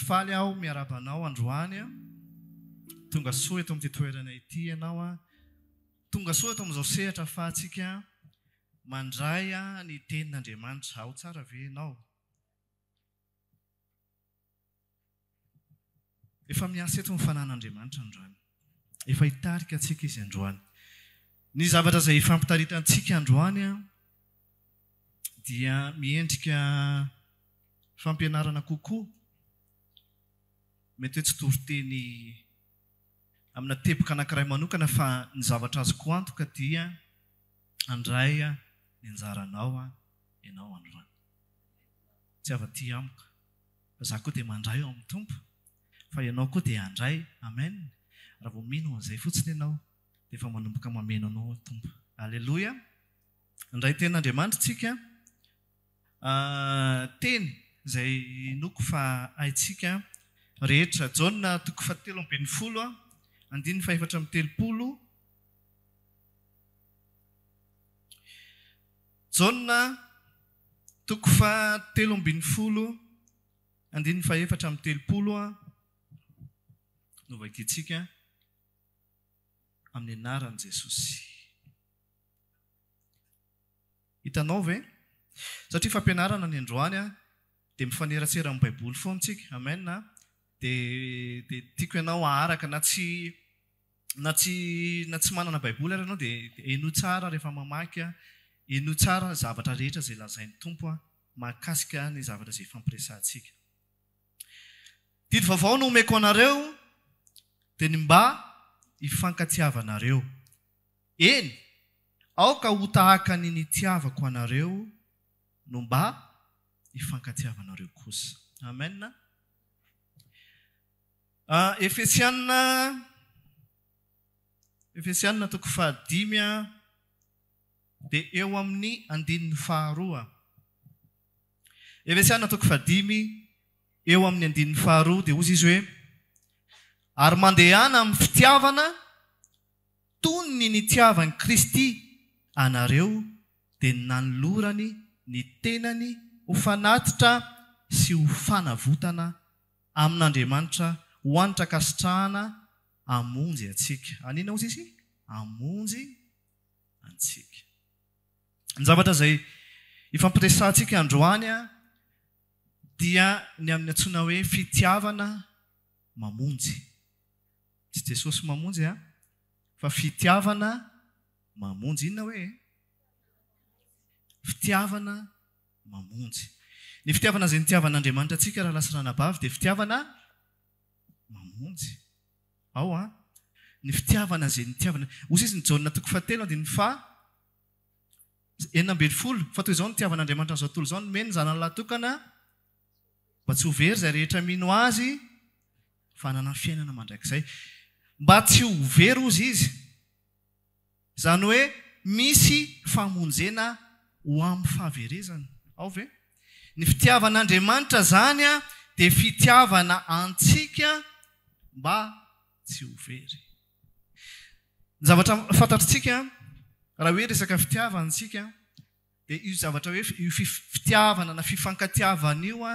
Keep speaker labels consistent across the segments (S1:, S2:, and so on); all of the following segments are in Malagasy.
S1: Faly aho miarahaba anao androany. Tonga soa eto amin'ity toerana ity ianao. Tonga soa eto amin'izao sehatra ahafahantsika mandray ny tenin'Andriamanitra. Ao tsara ve ianao? Efa miasa eto ny fanan'Andriamanitra androany. Efa hitarika antsika Izy androany. Ny zavatra izay hifampitaritantsika androany dia miendrika fampianarana kokoa. Mety hoe tsy toriteny amina teboka anankiray manokana fa ny zavatra azoko antoka dia handray ny anjaranao ianao androany. Tsy avy aty amiko fa za koa dia mandray ao amin'ny Tompo fa ianao koa dia handray. Amen. Raha vao mino an'izay fotsiny ianao dia efa manomboka mameno anao ny Tompo. Aleloia. Handray tenin'Andriamanitra tsika. Teny izay inoako fa haintsika rehetra. Jaona toko fahatelo ambinifolo, andininy fahefatra amby telopolo. Jaona toko fahatelo ambinifolo, andininy fahefatra amby telopolo no vakintsika amin'ny anaran'i Jesosy. Hitanao ve? Satria fampianarana ny androany dia mifaneratsera amin'ny Baiboly foana tsika. Amen. Dia dia tiako ianao haharaka na tsy na tsy na tsy manana Baiboly ary ianao dia henoy tsara rehefa mamaky, henoy tsara ny zavatra rehetra izay lazain'ny Tompo mahakasika ny zavatra izay ifampiresahantsika. Didy vaovao no omeko anareo dia ny mba hifankatiavanareo. Eny, aoka ho tahaka ny nitiavako anareo no mba hifankatiavanareo kosa. Amen. Efesiana Efesiana toko fahadimy dia eo amin'ny andininy faharoa. Efesiana toko fahadimy eo amin'ny andininy faharoa dia hozy izy hoe ary mandehana amin'ny fitiavana Toy ny nitiavan'i Kristy anareo dia ny nanolorany ny tenany ho fanatitra sy ho fanavotana amin'Andriamanitra ho hanitra ankasitrahana hamonjy antsika. Hanina hozy izy? Hamonjy antsika. Ny zavatra izay ifampiresahantsika androany dia ny amin'ny antsoina hoe fitiavana mamonjy. Tsy Jesosy mamonjy an, fa fitiavana mamonjy. Inona hoe e? Fitiavana mamonjy. Ny fitiavana izay nitiavan'Andriamanitra antsika rahalahy sy ranabavy dia fitiavana mamonjy. Ao an. Ny fitiavana izay nitiavana. Hoy izy ny Jaona toko fahatelo andininy faha 16, fa toy izao nitiavan'Andriamanitra an'izao tontolo izao, nomeny ny zanany lahy tokana mba tsy ho very izay rehetra mino azy fa hanana fiainana mandrakizay. Mba tsy ho very hozy izy. Izany hoe misy famonjena ho amin'ny fahaverezana. Ao ve? Ny fitiavan'Andriamanitra izany dia fitiavana antsika mba tsy ho very. Ny zavatra fantatritsika, raha hoe resaka fitiavana isika, dia io zavatra hoe io fitiavana na fifankatiavana io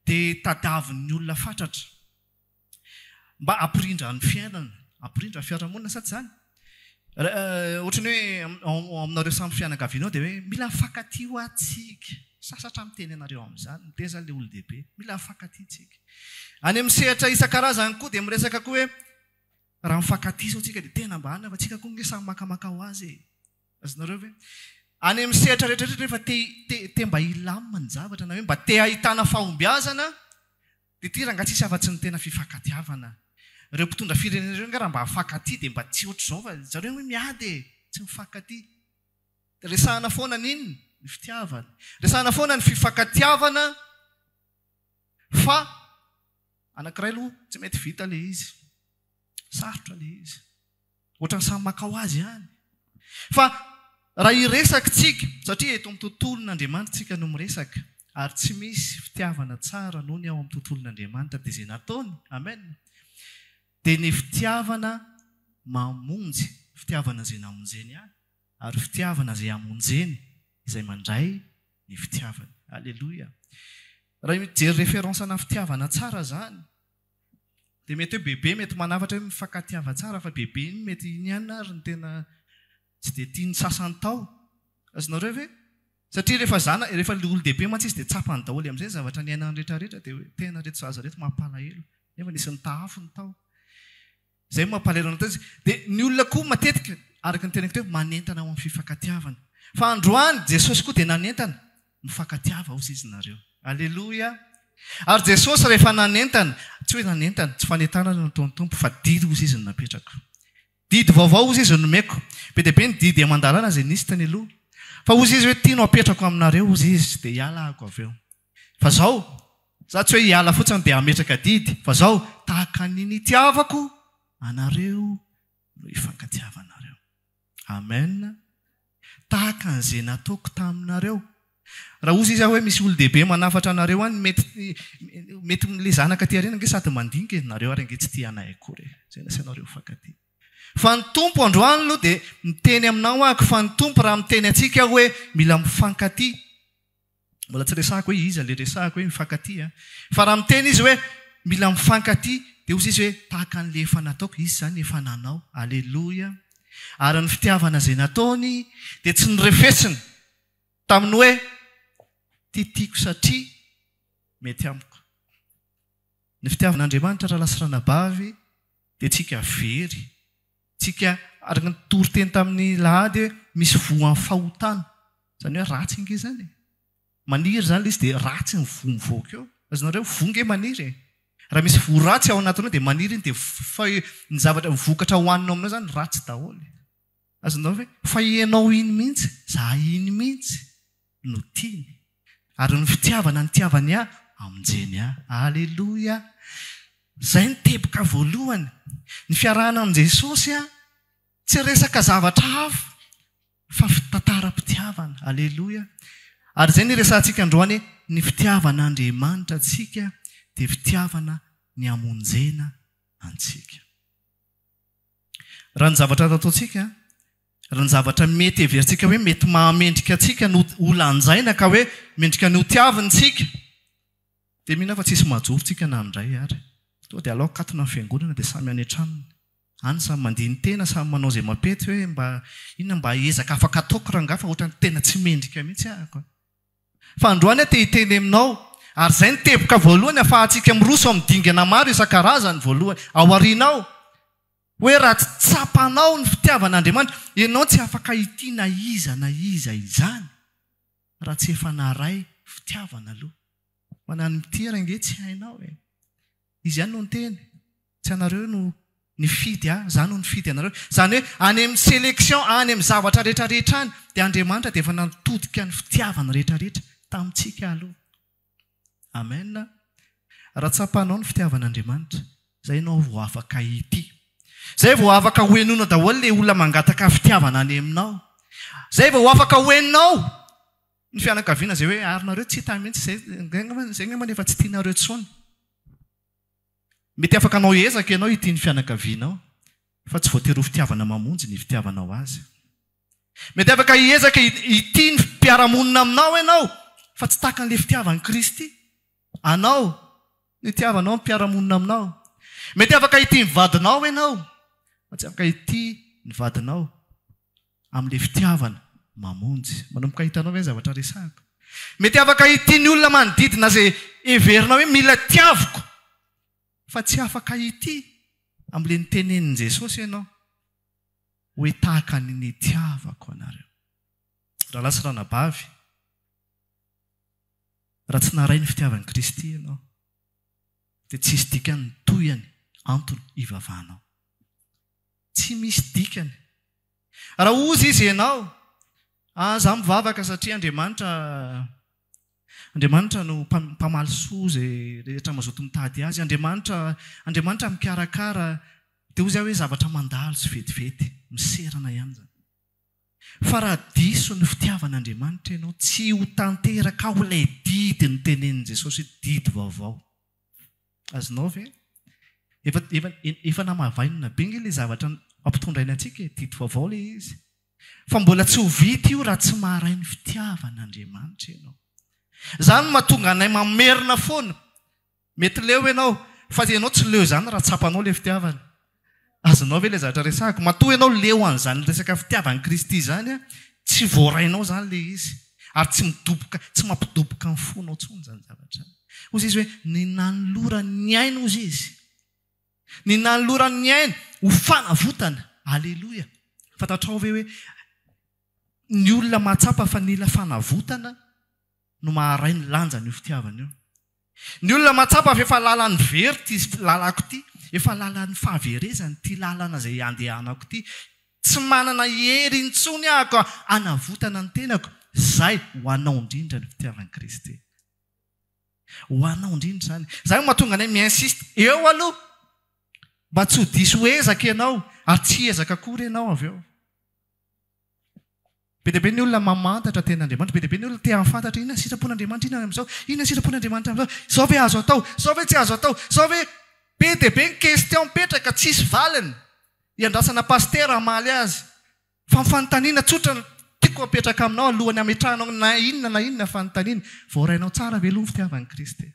S1: dia tadiavin'ny olona fatratra mba hampirindra ny fiainana, hampirindra ny fiarahamonina sa tsy izany? Ohatran'ny hoe ao aminareo samy fianakaviana ao dia hoe mila mifankatia hoa tsika, sasatra miteny anareo amin'izany, miteny izany ilay olon-dehibe, mila mifankatia tsika. Any amin'ny sehatra isan-karazany koa dia miresaka koa hoe raha mifankatia izao tsika dia tena mba hanina fa tsika koa ange samy makamaka ho azy e. Azonareo ve? Any amin'ny sehatra rehetra rehetra rehefa te te te mba hilamina ny zavatra na hoe mba te hahitana fahombiazana dia ity rangahy tsisy afa-tsy ny tena fifankatiavana. Ireo mpitondra firenena ireo angaha raha mba mifankatia dia mba tsy ohatr'izao fa zareo hoe miady e! Tsy mifankatia. Resahana foana ny inona? Ny fitiavana. Resahana foana ny fifankatiavana fa anankiray aloha tsy mety vita ilay izy. Sarotra ilay izy. Ohatran'ny samy maka ho azy ihany. Fa raha hiresaka tsika, satria eto amin'ny tontolon'Andriamanitra tsika no miresaka, ary tsy misy fitiavana tsara noho ny ao amin'ny tontolon'Andriamanitra dia izay nataony, amen, dia ny fitiavana mamonjy, fitiavana izay namonjeny ahy, ary fitiavana izay hamonjeny izay mandray ny fitiavany. Aleloia. Raha mijery référence ana fitiavana tsara zany dia mety hoe bebe mety manafatra hoe mifankatiava tsara fa bebe iny mety iny ihany ary no tena tsy dia tian'ny sasany tao. Azonareo ve? Satria rehefa zana, rehefa le olon-dehibe mantsy izy dia tsapany daholo amin'izay ny zavatra niainany rehetra rehetra dia hoe tena ireto zaza ireto mampalahelo nefa nisy nitahafiny tao. Izay no mampalahelo an'ilay izy. Dia ny olona koa matetika, araka ny teniko teo, manentana ho amin'ny fifankatiavana. Fa androany, Jesosy koa dia nanentana, mifankatiava hozy izy nareo. Aleloia! Ary Jesosy rehefa nanentana, tsy hoe nanentana, tsy fanentanana no nataon'ny Tompo, fa didy hozy izy no napetrako. Didy vaovao hozy izy no nomeko. Be dia be ny didy aman-dalàna izay nisy tany aloha. Fa hozy izy hoe, ity no apetrako aminareo hozy izy, dia hiala ahako avy eo. Fa zao, za tsy hoe hiala fotsiny dia hametraka didy, fa zao, tahaka ny nitiavako anareo no hifankatiavanareo. Amen. Tahaka an'izay nataoko taminareo. Raha ozy izy aho hoe misy olon-dehibe manafatra anareo any, mety mety le zanaka aty aoriana ange sady mandinika e, nareo ary ange tsy tia anay akory e, zay nasainareo mifankatia. Fa ny Tompo androany aloha dia miteny aminao ahako fa ny Tompo raha miteny antsika hoe mila mifankatia, Mbola tsy resahako hoe iza le resahako hoe mifankatia a. Fa raha miteny izy hoe mila mifankatia dia hozy izy hoe tahaka an'le efa nataoko, izy izany efa nanao. Aleloia. Ary ny fitiavana izay nataony dia tsy norefesiny tamin'ny hoe ty tiako satria mety amiko. Ny fitiavan'Andriamanitra rahalahy sy ranabavy dia tsika very, tsika araka ny toriteny tamin'ny lahady hoe misy voan'ny fahotana, izany hoe ratsy ange izany e! Maniry izany ilay izy dia ratsy ny voa mivoaka eo, azonareo? Voa ange maniry e! Raha misy voa ratsy ao anatinao dia maniry iny dia fa ny zavatra vokatra hohaninao aminao izany ratsy daholo. Azonao ve? Fa ianao iny mihitsy, za iny mihitsy no tiany. Ary ny fitiavana nitiavany ahy, amonjeny ahy. Aleloia! Izay ny teboka voalohany. Ny fiarahana amin'i Jesosy tsy resaka zavatra hafa fa tantaram-pitiavana. Aleloia! Ary izay no iresahantsika androany hoe ny fitiavan'Andriamanitra antsika dia fitiavana ny hamonjena antsika. Raha ny zavatra nataontsika, raha ny zavatra mety heverintsika hoe mety mahamendrika antsika no ho lanjaina ka hoe mendrika ny hotiavina isika, dia mino aho fa tsisy mahajoro tsika na ny iray ary. Tonga dia alao akatona ny fiangonana dia samy any an-tranony. Any samy mandini-tena, samy manao izay mampety hoe mba inona mba ezaka afaka ataoko rangahy fa ohatran'ny tena tsy mendrika mihitsy ahako a. Fa androany aho te hiteny aminao, ary izay ny teboka voalohany afahantsika miroso amin'ny dingana maro isan-karazany voalohany ao aoriana ao, hoe raha tsy tsapanao ny fitiavan'Andriamanitra, ianao tsy afaka hitia na iza na iza izany raha tsy efa naray fitiavana aloha. Fa na ny mitia ary ange tsy hainao e. Izy ihany no niteny, tsy anareo no nifidy ahy, za no nifidy anareo. Izany hoe any amin'ny sélection, any amin'ny zavatra rehetra rehetra any, dia Andriamanitra dia efa nitodika ny fitiavany rehetra rehetra tamintsika aloha. Amen. Raha tsapanao ny fitiavan'Andriamanitra, izay ianao vao afaka hitia. Izay vao afaka ho henoina daholo ilay olona mangataka fitiavana any aminao. Izay vao afaka ho henonao ny fianakaviana izay hoe ary nareo tsy hita mihitsy, izay angamba efa tsy tianareo intsony. Mety afaka hanao ezaka ianao hitia ny fianakavianao, fa tsy voatery ho fitiavana mamonjy ny fitiavanao azy. Mety afaka hiezaka hitia ny mpiara-monina aminao ianao, fa tsy tahaka an'ilay fitiavan'i Kristy anao ny itiavanao ny mpiara-monina aminao. Mety afaka hitia ny vadinao ianao, fa tsy afaka hitia ny vadinao amin'ilay fitiavana mamonjy. Manomboka hitanao ve ny zavatra resahiko? Mety afaka hitia ny olona manodidina izay heverinao hoe mila tiaviko, fa tsy afaka hitia amin'ilay notenenin'i Jesosy ianao hoe tahaka ny nitiavako anareo. Rahalahy sy ranabavy, raha tsy naharay ny fitiavan'i Kristy ianao, dia tsy hisy dikany ny tohiny antony hivavahanao. Tsy misy dikany. Raha hozy izy ianao, ah za mivavaka satria Andriamanitra Andriamanitra no mpamaly soa izay rehetra mazoto mitady azy, Andriamanitra Andriamanitra mikarakara, dia hozy aho hoe zavatra mandalo sy vetivety, miserana ihany izany. Fa raha diso ny fitiavan'Andriamanitra ianao, tsy ho tanteraka ao ilay didy notenenin'i Jesosy hoe didy vaovao. Azonao ve? Efa, efa, efa namavainina be nge ilay zavatra ampitondraina antsika e, didy vaovao ilay izy. Fa mbola tsy ho vita io raha tsy maharay ny fitiavan'Andriamanitra ianao. Izany no mahatonga anay mamerina foana. Mety leo ianao, fa ianao tsy leo izany raha tsapanao ilay fitiavana. Azonao ve ilay zavatra resahako? Matoa ianao leo an'izany resaka fitiavan'i Kristy izany, tsy voarainao izany ilay izy. Ary tsy midoboka, tsy mampidoboka ny fonao intsony izany zavatra izany. Hoy izy hoe, ny nanolorany ny ainy, hoy izy. Ny nanolorany ny ainy ho fanavotana. Aleloia! Fantatrao ve hoe ny olona mahatsapa fa nila fanavotana no maharay ny lanjan'io fitiavana io? Ny olona mahatsapa fa efa lalan'ny very ity lalako ity, efa lalan'ny fahaverezana ity lalana izay andehanako ity, tsy manana hery intsony aho ka hanavotana ny tenako, izay ho anao indrindra ny fitiavan'i Kristy. Ho anao indrindra izany. Izany no mahatonga anay mi-insiste eo aloha mba tsy ho diso ezaka ianao ary tsy hiezaka akory ianao avy eo. Be dia be ny olona mamantatra tenin'Andriamanitra, be dia be ny olona te hahafantatra inona ny sitrapon'Andriamanitra, inona amin'izao, inona ny sitrapon'Andriamanitra amin'izao, izao ve azo atao, izao ve tsy azo atao, izao ve. Be dia be ny question mipetraka tsisy valiny, iandrasana pasitera hamaly azy. Fa ny fanontaniana tsotra no tiako apetraka aminao alohan'ny hametrahanao na inona na inona fanontaniana, voarainao tsara ve aloha ny fitiavan'i Kristy?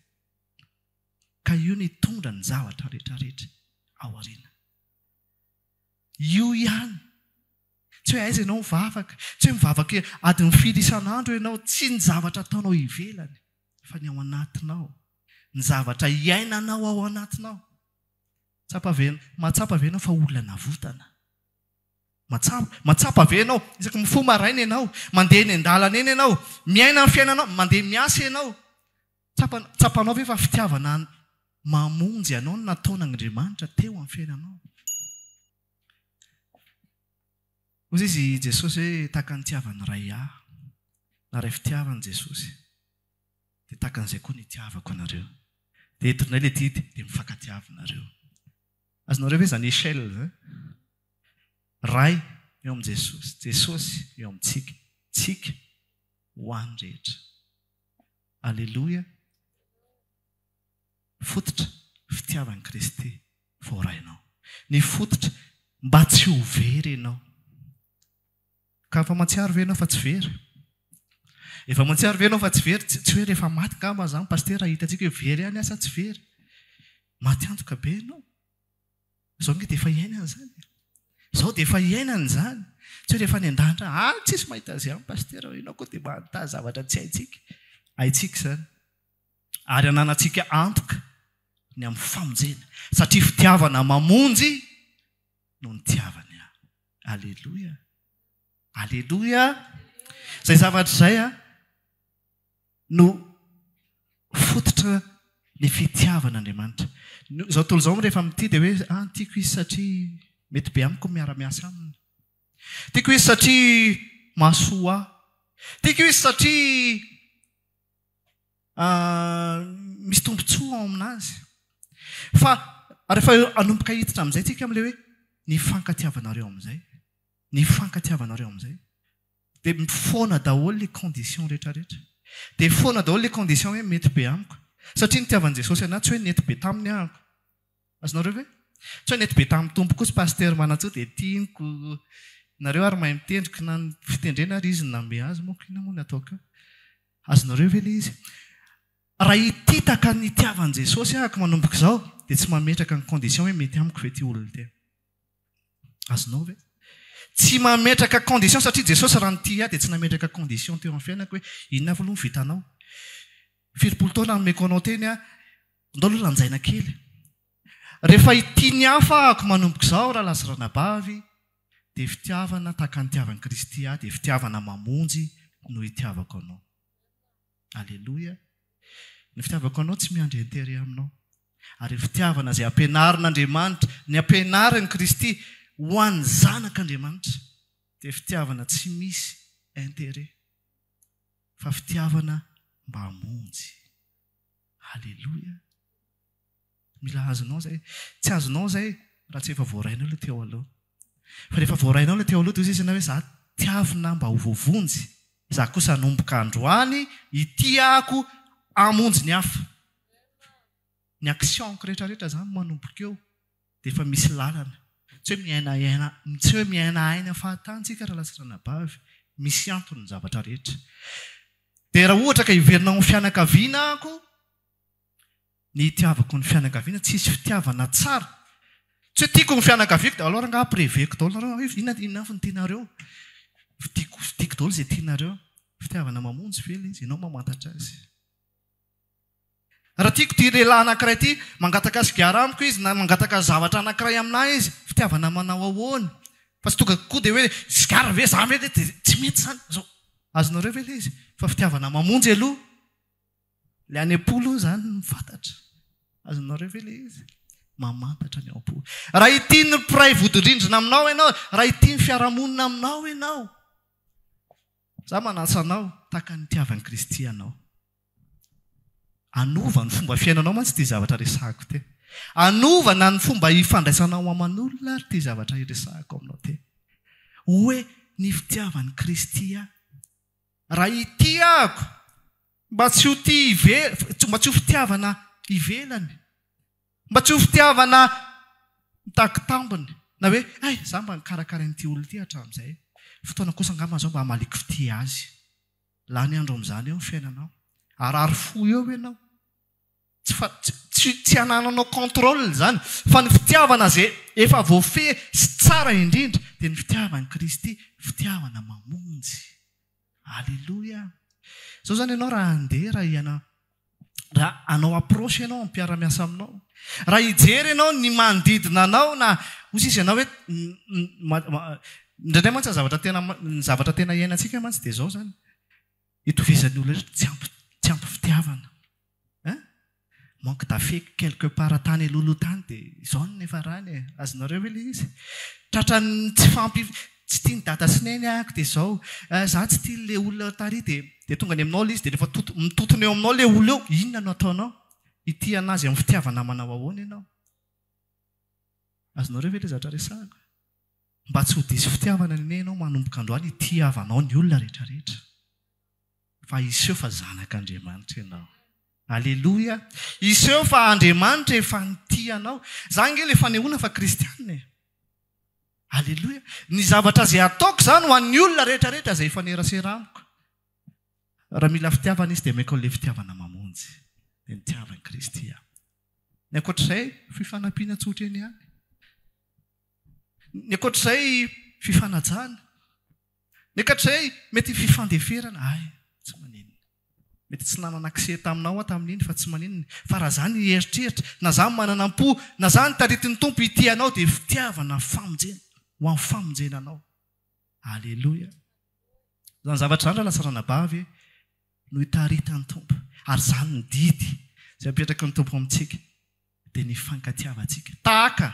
S1: Ka io no hitondra ny zavatra rehetra rehetra ao aoriana. Io ihany. Tsy hoe aiza ianao mivavaka, tsy hoe mivavaka adiny firy isan'andro ianao, tsy ny zavatra ataonao ivelany fa ny ao anatinao, ny zavatra iainanao ao anatinao. Tsapa ve, mahatsapa ve ianao fa olona navotana? Mahatsapa, mahatsapa ve ianao, isaky mifoha maraina ianao, mandeha eny an-dalana eny ianao, miaina ny fiainanao, mandeha miasa ianao, tsapa, tsapanao ve fa fitiavana mamonjy anao no nataon'Andriamanitra teo amin'ny fiainanao? Hoy izy i Jesosy hoe tahaka ny nitiavan'ny Ray ahy. Naharay fitiavana Jesosy. Dia tahaka an'izay koa ny itiavako anareo. Dia eto indray ilay didy, dia mifankatiava nareo. Azonareo ve izany échelle izany? Ray eo amin'i Jesosy, Jesosy eo amintsika, tsika ho an'ny rehetra. Aleloia. Fototra, fitiavan'i Kristy voarainao. Ny fototra, mba tsy ho very ianao. Ka efa mahatsiaro ve ianao fa tsy very? Efa mahatsiaro ve ianao fa tsy very? Tsy hoe rehefa maty angamba izany pasitera hitantsika hoe very ihany aho sa tsy very. Maty antoka be ianao. Izao ange dia efa iainana izany e. Izao dia efa iainana izany. Tsy hoe rehefa any an-danitra, ah tsisy mahita azy any pasitera, ianao koa dia manontany zavatra tsy haintsika. Haintsika izany. Ary ananantsika antoka ny amin'ny famonjena, satria fitiavana mamonjy no nitiavany ahy. Aleloia! Aleloia! Izay zavatra izay no fototra ny fitiavan'Andriamanitra. Izao tontolo izao rehefa mitia dia hoe ah tiako izy satria mety be amiko ny miara-miasa aminy. Tiako izy satria mahasoa ahy. Tiako izy satria misy tombontsoa ao aminazy. Fa rehefa hanomboka hiditra amin'izay tsika amin'ilay hoe ny fankatiavanareo amin'izay, ny fankatiavanareo amin'izay, dia mifoana daholo ilay condition rehetra rehetra. Dia foana daholo ilay condition hoe mety be amiko. Satria nitiavan'i Jesosy anah tsy hoe nety be taminy aho. Azonareo ve? Tsy hoe nety be tamin'ny Tompo kosa Pasteur Manantsoa dia tiako. Nareo ary mahay mitendry, na ny fitendrena ary izy no nanome azy manko inona moa no ataoko eo. Azonareo ve ilay izy? Raha hititaka ny nitiavan'i Jesosy ahako manomboka izao dia tsy mametraka ny condition hoe mety amiko ve ity olona ity. Azonao ve? Tsy mametraka condition satria Jesosy raha nitia ahy dia tsy nametraka condition teo amin'ny fiainako hoe inona avy aloha ny vitanao. Firimpolo taona nomeko anao teny aho, ndao aloha lanjaina kely. Rehefa hitia ny hafa ahako manomboka izao rahalahy sy ranabavy dia fitiavana tahaka ny nitiavan'i Kristy ahy dia fitiavana mamonjy no itiavako anao. Aleloia. Ny fitiavako anao tsy miandry intérêt aminao. Ary ny fitiavana izay ampianarin'Andriamanitra, ny ampianarin'i Kristy ho an'ny zanak'Andriamanitra dia fitiavana tsy misy intérêt fa fitiavana mba hamonjy. Aleloia. Mila azonao izay. Tsy azonao izay raha tsy efa voarainao ilay teo aloha. Fa rehefa voarainao ilay teo aloha dia hoy izy ianao hoe za tiavina mba ho voavonjy, za kosa hanomboka androany hitia ako hamonjy ny hafa. Ny action-ko rehetra rehetra izany manomboka eo dia efa misy lalana. Tsy hoe miaina aina, tsy hoe miaina aina fahatany tsika rahalahy sy ranabavy, misy antony ny zavatra rehetra. Dia raha ohatra ka hiverina ao amin'ny fianakaviana ako, ny hitiavako ny fianakaviana, tsisy fitiavana tsara. Tsy hoe tiako ny fianakaviako dia alors angaha ampireviako daholo nareo hoe inona inona avy no tianareo? Tiako tiako daholo izay tianareo. Fitiavana mamonjy ve ilay izy? Ianao mamantatra azy. Raha tiako ity lehilahy anankiray ity, mangataka sigara amiko izy na mangataka zavatra anankiray aminà izy, fitiavana manao ahoana? Fa tsy tonga koa dia hoe sigara ve za ve dia tsy mety izany. Zao. Azonareo ve ilay izy? Fa fitiavana mamonjy aloha. Ilay any am-po aloha izany no fantatra. Azonareo ve ilay izy? Mamantatra ny ao am-po. Raha ity ny mpiray vodirindrina aminao ianao, raha ity ny fiarahamonina aminao ianao, za manasa anao tahaka ny nitiavan'i Kristy anao. Hanova ny fomba fiainanao mantsy ity zavatra resahako ity. Hanova na ny fomba ifandraisanao aman'olona ary ity zavatra iresahako aminao ity. Hoe ny fitiavan'i Kristy ahy. Raha hitia ahako, mba tsy ho tia ive, mba tsy ho fitiavana ivelany, mba tsy ho fitiavana mitaky tambiny, na hoe hay, za mba nikarakara an'ity olona ity hatramin'izay, fotoana kosa angamba izao mba hamaliako fitia azy. Lany andro amin'izany eo ny fiainanao. Harary fo eo ianao. Tsy fa, tsy, tsy anananao contrôle izany. Fa ny fitiavana izay efa voafehy sy tsara indrindra dia ny fitiavan'i Kristy, fitiavana mamonjy. Aleloia. Izao izany ianao raha handeha, raha hiana, raha hanao approche ianao amin'ny mpiara-miasa aminao, raha hijery ianao ny manodidina anao na hoy sisa ianao hoe, indraindray mantsy ny zavatra tena, ny zavatra tena iainantsika mantsy dia izao izany, itovizan'ny olona rehetra tsy ampy, tsy ampy fitiavana. Hein? Manque d'affect quelque part tany alohaloha tany dia izao no niafarany e. Azonareo ve ilay izy? Tratran'ny tsy fampi, tsy tian'i dada sy neny ahako dia izao, za tsy tian'ilay olona tary dia dia tonga any aminao ilay izy dia rehefa toto, mitotona eo aminao ilay olona eo, inona no ataonao? Hitia an'azy amin'ny fitiavana manao ahoana ianao? Azonareo ve ilay zavatra resahako? Mba tsy ho diso fitiavana anie ianao manomboka androany hitiavanao ny olona rehetrarehetra. Fa hiseho fa zanak'Andriamanitra ianao. Aleloia! Hiseho fa Andriamanitra efa nitia anao. Izany ange ilay fanehoana fa kristiana e. Aleloia! Ny zavatra izay ataoko izany ho an'ny olona rehetrarehetra izay hifanerasera amiko. Raha mila fitiavana izy dia omeko an'ilay fitiavana mamonjy. Dia nitiavan'i Kristy aho. Ny ankoatr'izay, fifanampiana tsotra eny ihany. Ny ankoatr'izay, fifanajana. Ny ankoatr'izay, mety fifandeferana. Hay, tsy maninona. Mety tsy nanana accès taminao aho tamin'iny fa tsy maninona. Fa raha za nieritreritra, na za manana am-po, na za notaritin'ny Tompo hitia anao dia fitiavana famonjena, ho amin'ny famonjena anao. Aleloia. Izany zavatra izany rahalahy sy ranabavy no itaritan'ny Tompo. Ary izany ny didy izay apetraky ny Tompo amintsika dia ny hifankatiavantsika. Tahaka,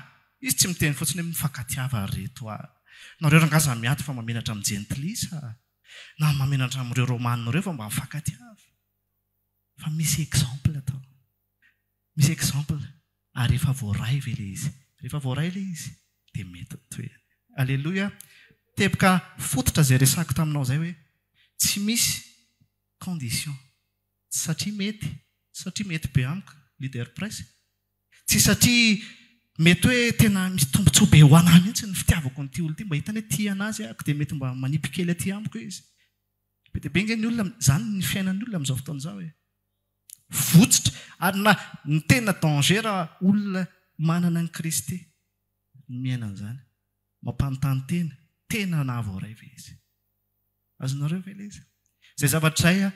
S1: Izy tsy miteny fotsiny hoe mifankatiava ry reto a. Nareo rangaha za miady fa mamenatra amin'ny jentilisa a. Na mamenatra amin'ireo romana ireo fa mba mifankatiava. Fa misy exemple atao. Misy exemple. Ary efa voaray ve ilay izy? Rehefa voaray ilay izy dia mety ny tohiny. Aleloia. Teboka fototra izay resahiko taminao izay hoe tsy misy condition. Tsy satria mety, tsy satria mety be amiko leader price. Tsy satria mety hoe tena misy tombontsoa be ho anah mihitsy ny fitiavako an'ity olona ity, mba hitany hoe tia an'azy aho dia mety mba manipy kely aty amiko izy. Be dia be ange ny olona, izany ny fiainan'ny olona amin'izao fotoana izao e. Votsotra ary na ny tena danger raha olona manana an'i Kristy no miaina an'izany. Mampanontany tena, tena nahavoaray ve izy? Azonareo ve ilay izy? Izay zavatra izay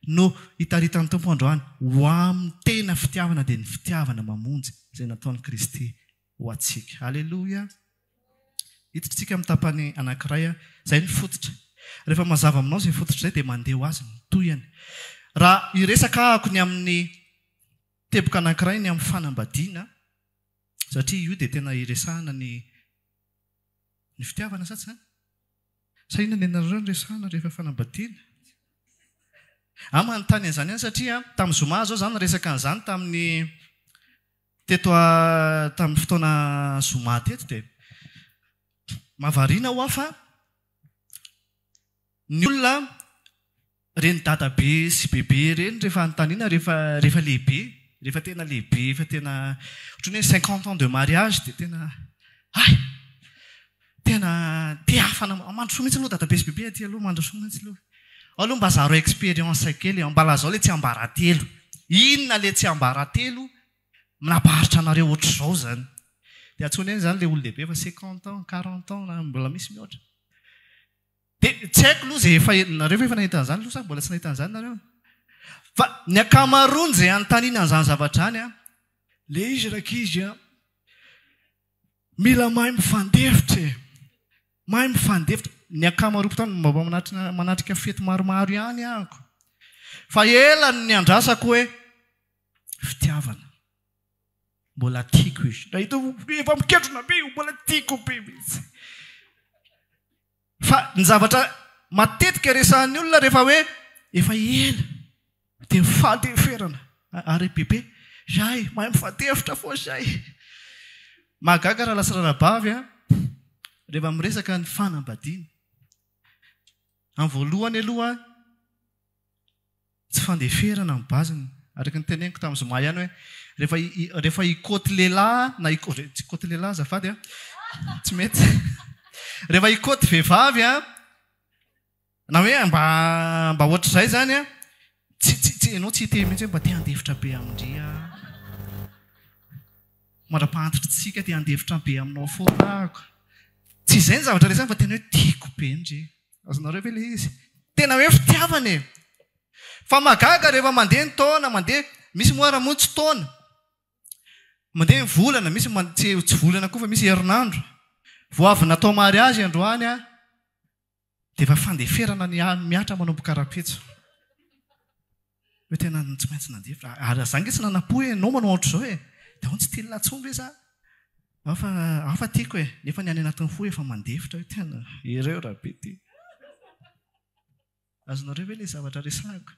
S1: no hitaritan'ny Tompo androany ho amin'ny tena fitiavana dia ny fitiavana mamonjy izay nataon'i Kristy ho antsika. Aleloia! Hiditra isika amin'ny tapany anankiray, izay ny fototra. Rehefa mazava aminao izay fototra izay dia mandeha ho azy ny tohiny. Raha hiresaka ahako ny amin'ny teboka anankiray ny amin'ny fanambadiana, satria io dia tena hiresahana ny ny fitiavana sa tsy izany? Sa inona ny anareo no resahana rehefa fanambadiana? Aho manontany an'izany ihany satria tamin'ny zoma aho izao izany niresaka an'izany tamin'ny Teto tamin'ny fotoana zoma teto dia mahavariana ho'a fa ny olona ireny dadabe sy bebe ireny rehefa anontaniana rehefa rehefa lehibe, rehefa tena lehibe efa tena ohatran'ny hoe cinquante ans de mariage dia tena hay! Tena te hafana mandrosoa mihitsy aloha dadabe sy bebe aty aloha mandrosoa mihitsy aloha. Ao aloha mba zaro expérience kely e, mba lazao le tsiambaratelo. Inona le tsiambaratelo nampaharitra anareo ohatr'izao zany? Dia antsoina eny zany le olon-dehibe efa cinquante ans, quarante ans na mbola misy mihoatra. Dia tsy haiko aloha izay efa nareo ve efa nahita an'izany aloha sa mbola tsy nahita an'izany nareo? Fa ny ankamaroany izay anontaniana an'izany zavatra izany an, le izy rankizy an, mila mahay mifandefitra e! Mahay mifandefitra. Ny ankamaroam-potoana mba manatrina manatrika fety maromaro ihany ahako. Fa ela no niandrasako hoe fitiavana. Mbola tiako izy. Nahita efa miketrona be io, mbola tiako be mihitsy. Fa ny zavatra matetika resahan'ny olona rehefa hoe efa ela dia mifandeferana. Ary bebe, zay, mahay mifandefitra foana zay. Mahagaga rahalahy sy raharabavy a, rehefa miresaka ny fanambadiana. Amin'ny voalohany aloha, tsy fandeferana ny base-ny. Araka ny teneniko tamin'ny zoma ihany hoe rehefa rehefa hikaoty lehilahy na hikaoty, tsy hikaoty lehilahy azafady a, tsy mety. Rehefa hikaoty vehivavy a, na hoe mba mba ohatr'izay izany a, tsy tsy tsy ianao tsy hiteny mihitsy hoe mba te handefitra be amin-dry aho. Mandra-pahantitritsika te handefitra be aminao foana aho. Tsy izay ny zavatra resahina fa tena hoe tiako be ndry. Azonareo ve ilay izy? Tena hoe fitiavana e! Fa mahagaga rehefa mandeha ny taona, mandeha, misy moa ara moa tsy taona, mandeha ny volana, misy tsy tsy volana koa fa misy herinandro. Vao avy natao mariazy androany an, dia efa fandeferana ny mihatra manomboka rahampitso. Hoe tena tsy maintsy nandefitra. Ary za ange tsy nanam-po hoe ianao manao ohatr'izao e! Dia ahoana tsy tia lehilahy intsony ve za? Hafa hafa tiako e! Nefa ny any anatin'ny fo efa mandefitra hoe tena erreur be ity. Azonareo ve ilay zavatra resahiko?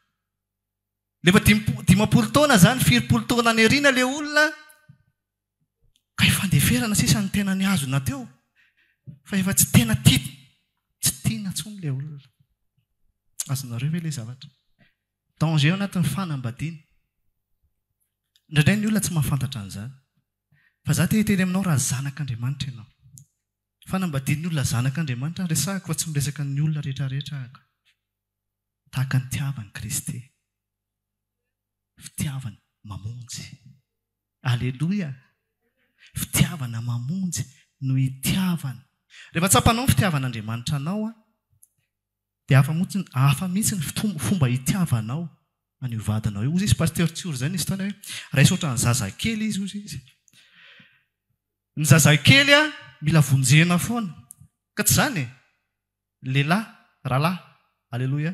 S1: Rehefa 50 taona zany, firipolo taona any aoriana ilay olona, Kay fandeferana sisa no tena nihazona teo fa efa tsy tena tia tsy tiana intsony ilay olona. Azonareo ve ilay zavatra? Danger ao anatin'ny fanambadiana. Indraindray ny olona tsy mahafantatra an'izany. Fa za te hiteny aminao raha zanak'Andriamanitra ianao. Fanambadian'ny olona zanak'Andriamanitra no resahiko fa tsy miresaka ny olona rehetrarehetra ahako. Tahaka ny tiavan'i Kristy. Fitiavana mamonjy. Aleloia! Fitiavana mamonjy no itiavana. Rehefa tsapanao ny fitiavan'Andriamanitra anao, dia hafa mihitsy, hafa mihitsy ny fomba itiavanao an'io vadinao io. Hozy izy, Pasteur Tsiory izay nisy fotoana hoe, raiso ohatran'ny zazakely izy, hozy izy. Ny zazakely mila vonjena foana. Ka tsy izany e? Lehilahy, rahalahy, aleloia.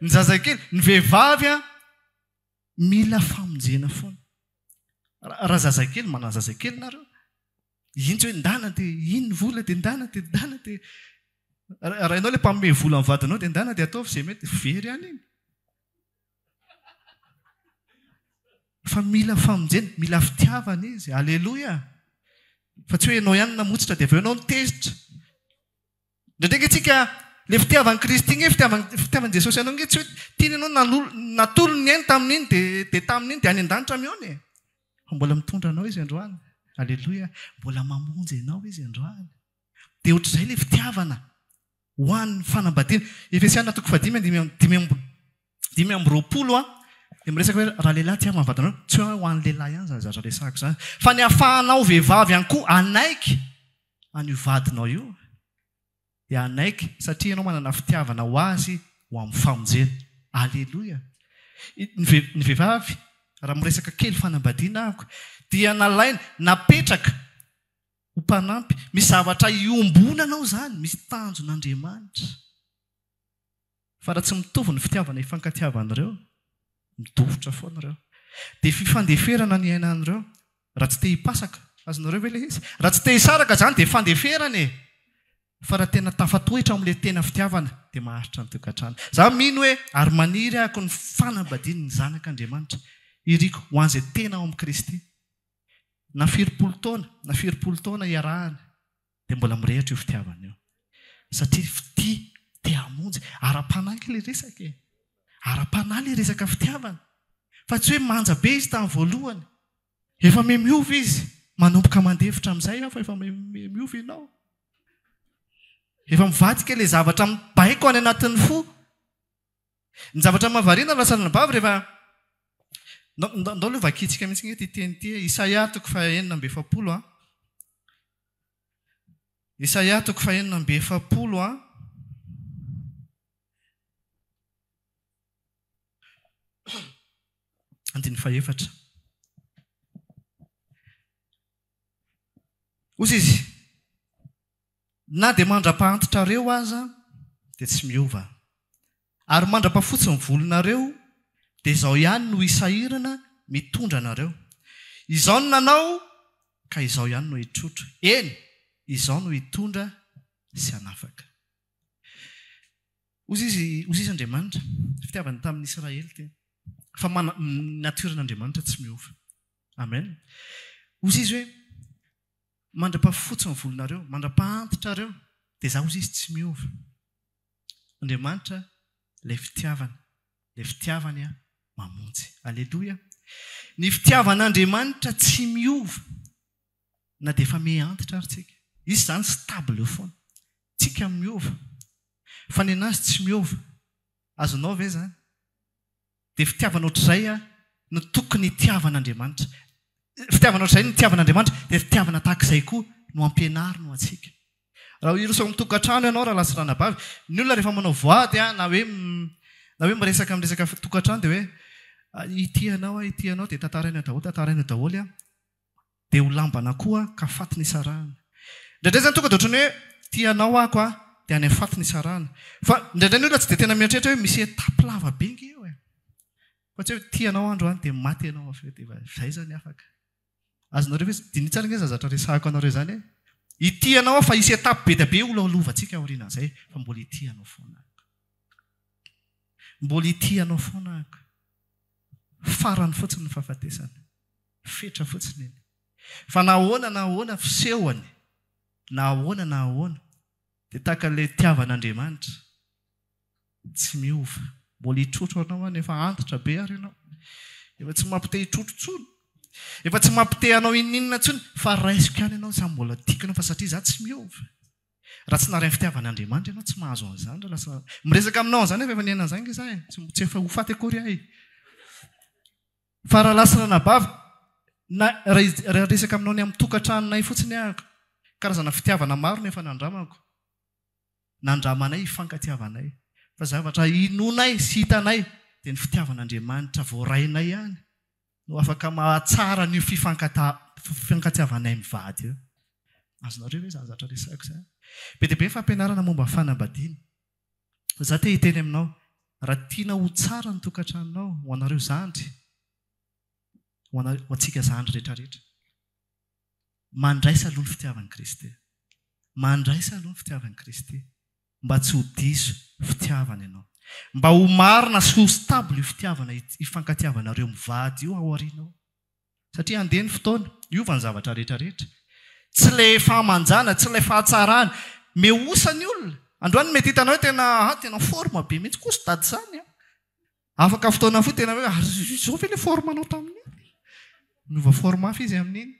S1: Ny zazakely, ny vehivavy an, mila famonjena foana. Raha zazakely, manana zazakely nareo, iny tsy hoe ndana dia iny ny vola dia ndana dia ndana dia raha ianao ilay mpanome vola ny vadinao dia ndana dia ataovy izay mety, very ihany iny. Fa mila famonjena, mila fitiavana izy. Aleloia! Fa tsy hoe ianao ihany namotsitra dia avy eo ianao no tezitra. Indraindray ange tsika, ilay fitiavan'i Kristy ange, fitiavan'i fitiavan'i Jesosy anao ange tsy hoe tiany ianao nalolo natolony ny ainy tamin'iny dia dia tamin'iny dia any an-danitra mihaona e. Fa mbola mitondra anao izy androany. Aleloia! Mbola mamonjy anao izy androany. Dia ohatr'izay ilay fitiavana. Ho an'ny fanambadiana. Efesiana toko fahadimy andininy 25 a, dia miresaka hoe raha lehilahy tia manambady anareo, tsy hoe ho an'ny lehilahy ihany izany zavatra resahako izany, fa ny ahafahanao vehivavy ihany koa hanaiky an'io vadinao io, dia hanaiky satria ianao manana fitiavana ho azy ho amin'ny famonjena. Aleloia! Ny ny vehivavy, raha miresaka kely fanambadiana ahako, dia nalaina, napetraka Ho mpanampy. Misy zavatra iombonana ao izany, misy tanjon'Andriamanitra. Fa raha tsy mitovy ny fitiavana ifankatiavan'ireo, midofotra foana ireo. Dia fifandeferana ny iainan'ireo. Raha tsy te hipasaka, azonareo ve ilay izy? Raha tsy te hisaraka izany dia fandeferana e! Fa raha tena tafatoetra ao amin'ilay tena fitiavana dia maharitra ny tokantrano. Izaho mino hoe ary maniry ahako ny fanambadian'ny zanak'Andriamanitra. Iriko ho an'izay tena ao amin'i Kristy. Na firipolo taona na firipolo taona iarahana dia mbola mirehitra io fitiavana io. Satria fitia te hamonjy. Ara-panahy ange ilay resaka e. Ara-panahy ilay resaka fitiavana. Fa tsy hoe manja be izy tamin'ny voalohany. Efa miha miova izy. Manomboka mandefitra amin'izay aho fa efa miha miova ianao. Efa mivadika ilay zavatra mibaiko any anatin'ny fo. Ny zavatra mahavariana ry lasan'anabavy rehefa Ndao aloha vakintsika mihitsy ange ity teny ity e. Isaia toko faha 46 a. Isaia toko faha 46 a. Andininy fahefatra. Hoy izy, Na dia mandra-pahantitrareo aza dia tsy miova, ary mandra-pahafotsy ny volonareo dia izao ihany no hisahirana mitondra anareo. Izao no nanao ka izao ihany no hitrotro, eny, izao no hitondra sy hanafaka. Hoy izy, hoy izy Andriamanitra, fitiavany tamin'ny Israely ity, fa mana, ny natioran'Andriamanitra tsy miova. Amen. Hoy izy hoe, Mandra-pahafotsy ny volonareo, mandra-pahantitrareo, dia izaho hoy izy tsy miova. Andriamanitra ilay fitiavana, ilay fitiavany mamonjy. Aleloia. Ny fitiavan'Andriamanitra tsy miova na dia efa miha-antitra ary tsika. Izy izany stable eo foana. Tsika miova. Fa ny an'azy tsy miova. Azonao ve izany? Dia fitiavana ohatr'izay no tokony hitiavan'Andriamanitra. Fitiavana ohatr'izay no nitiavan'Andriamanitra, dia fitiavana tahaka izay koa no ampianariny ho antsika. Raha hiroso ao amin'ny tokantrano ianao rahalahy sy ranabavy, ny olona rehefa manao voady na hoe na hoe miresaka amin'ny resaka tokantrano dia hoe hitia anao aho, hitia anao, dia tantaraina eo daholo, tantaraina eo daholo. Dia ho lamban'akoho ka faty nisarahana. Indraindray izany tonga dia ohatran'ny hoe tia anao aho ko dia any amin'ny faty nisarahana. Fa indraindray ny olona tsy dia tena mieritreritra hoe misy étape lava be nge eo e. Fa tsy hoe tia anao aho androany dia maty ianao avy eo dia efa izay izany afaka. Azonareo ve, diniho tsara nge izany zavatra resahako anareo izany e. Hitia anao aho fa hisy étape be dia be ho lalovantsika aorianan'izay fa mbola hitia anao foana aho. Mbola hitia anao foana aho. Farany fotsiny ny fahafatesana. Fetra fotsiny iny. Fa na ahoana na ahoana fisehony, na ahoana na ahoana, dia tahaka ilay itiavan'Andriamanitra, tsy miova. Mbola hitrotro anao aho nefa antitra be ary ianao. Efa tsy mampite hitrotro intsony. Efa tsy mampite hanao inon'inona intsony, fa raisiko ihany ianao, samy mbola tiako ianao fa satria izaho tsy miova. Raha tsy naharay ny fitiavan'Andriamanitra ianao, tsy mahazo an'izany raha lasa miresaka aminao an'izany aho fa efa niaina an'izany ange izaho e. Tsy efa ho faty akory aho e. Fa rahalahy sy ranabavy, na raha hiresaka aminao ny amin'ny tokantranonay fotsiny aho, karazana fitiavana maro no efa nandramako, nandramanay hifankatiavanay. Fa zavatra inoanay sy hitanay dia ny fitiavan'Andriamanitra voarainay ihany no afaka mahatsara an'io fifankatiavanay mivady io. Azonareo ve izany zavatra resahiko izany? Be dia be ny fampianarana momba ny fanambadiana. Za te hiteny aminao, raha tianao ho tsara ny tokantranonao, ho anareo zandry, ho ana, ho antsika zandry rehetrarehetra, mandraisa aloha ny fitiavan'i Kristy. Mandraisa aloha ny fitiavan'i Kristy, mba tsy ho diso fitiavana ianao. Mba ho marina sy ho stable io fitiavana ifankatiavanareo mivady io ao aoriana ao. Satria handeha ny fotoana, hiova ny zavatra rehetra rehetra. Tsy ilay fahamanjana, tsy ilay fahatsarana. Mihosa ny olona. Androany mety hitanao hoe tena ah tena forme be mihitsy kosa dada izany an. Afaka fotoana fohy tena hoe ary izao ve ilay forme anao tamin'iny? Miova forme hafa izy amin'iny.